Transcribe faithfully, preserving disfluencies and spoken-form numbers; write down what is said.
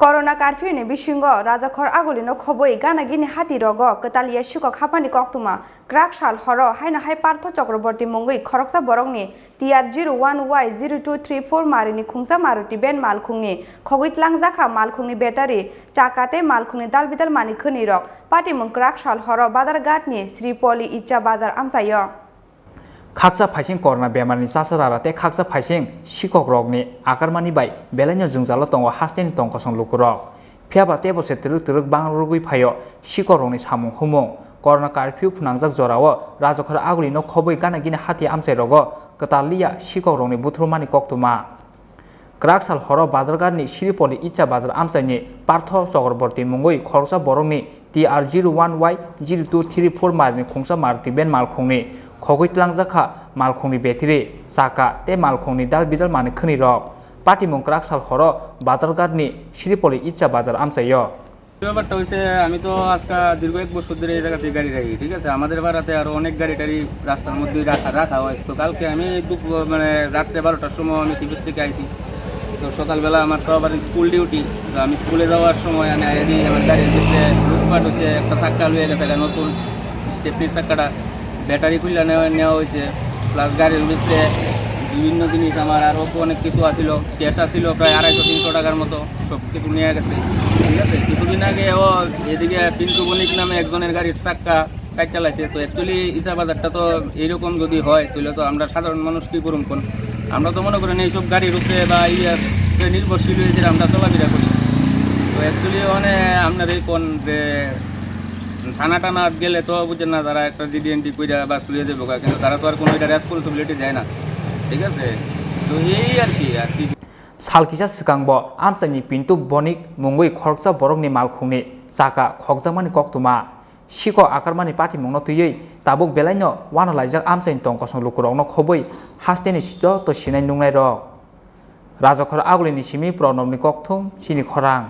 Corona curfew ni bisingo Rajakhor Agulino khobwi gana gini hati rogo kwtal ya sikok haphani koktwma kwrak sal horo haino hai Partho Chakraborty mungwi khoroksa borokni T R zero one Y zero two three four marini khungsa Maruti van malkhungni khogwi tlangjakha, malkhungni battery, chaka tei malkhungni dal bidal mani khwnwi rok patimung kwrak sal horo Badharghat ni Sripoli Icha Bazar amchaio. Khaksa phaising corona bemarni chasarara tei khaksa phaising sikokrokni akarmani bai belaino jwngjalo tongo hasteni tongkosong lukurok. Phiyaba teibo se twrwk twrwk bang rwgwi phaio sikokrokni samung humung. Corona curfew phwnangjak jorao Rajakhor Agulino khobwi gana gini hati amchairogo kwtal liya sikokrokni buthurmani koktwma. Kwrak sal horo Badharghatni Sripoli Icha Bazar amchaini Partho Chakraborty mungwi khoroksa borokni T R zero one Y zero two three four marini khungsa Maruti van malkhungni khogwi tlangjakha, malkhungni battery, chaka tei malkhungni dal bidal mani khwnwi rok. Patimung kwrak sal horo Badharghatni Sripoli Icha Bazar amchaio. ব্যাপারটা হচ্ছে, আমি তো আজকে দীর্ঘ এক বছর ধরে এই জায়গাতে গাড়ি রাখি, ঠিক আছে? আমাদের পাড়াতে আরো অনেক গাড়ি টাড়ি রাস্তার মধ্যেই রাখা রাখা হয়। তো কালকে আমি দুপুর, মানে, রাত্রে বারোটার সময় আমি টিফিন থেকে আইছি। তো সকালবেলা আমার তো আবার স্কুল ডিউটি, তো আমি স্কুলে যাওয়ার সময় আমি আইয়া দিই আমার গাড়ির ভিতরে লুটপাট হচ্ছে, একটা চাক্কা লইয়া গেছে, এটা নতুন স্টেপনির চাক্কাটা, ব্যাটারি খুলে নেওয়া নেওয়া হয়েছে, প্লাস গাড়ির ভিতরে বিভিন্ন জিনিস, আমার আরও অনেক কিছু আছিল, ক্যাশ আছিল প্রায় আড়াইশো তিনশো টাকার মতো, সব কিছু নিয়ে গেছে। ঠিক আছে, কিছুদিন আগে ও এদিকে পিন্টু বণিক নামে একজনের গাড়ির চাক্কা কাইট চালাইছে। তো অ্যাকচুয়ালি ইসা বাজারটা তো এইরকম যদি হয়, তাহলে তো আমরা সাধারণ মানুষ কী করুম কোন? আমরা তো মনে করেন এইসব গাড়ির উপরে বা ইয়ে উপরে নির্ভরশীল হয়ে যে আমরা চলাফেরা করি। তো অ্যাকচুয়ালি মানে আপনার এই কোন যে থানা টানা গেলে তো বুঝেন না, তারা একটা জিডিএনটি কইরা বাস লইয়া যাবো গা, কিন্তু তারা তো আর কোনো এটা রেসপন্সিবিলিটি দেয় না, ঠিক আছে? তো এই আর কি, আর কি। Sal kisa swkangbo amchaini Pintu Bonik mungwi khoroksa borokni malkhungni chaka khokjakmani koktwma. Siko akarmani patimungno twiwi tabuk belaino uanalaijak amchaini tongkosong lukurokno khobwi hasteni joto sinai nungnairok. Rajakhor Agulini simi Pranobni kokthum chini khorang.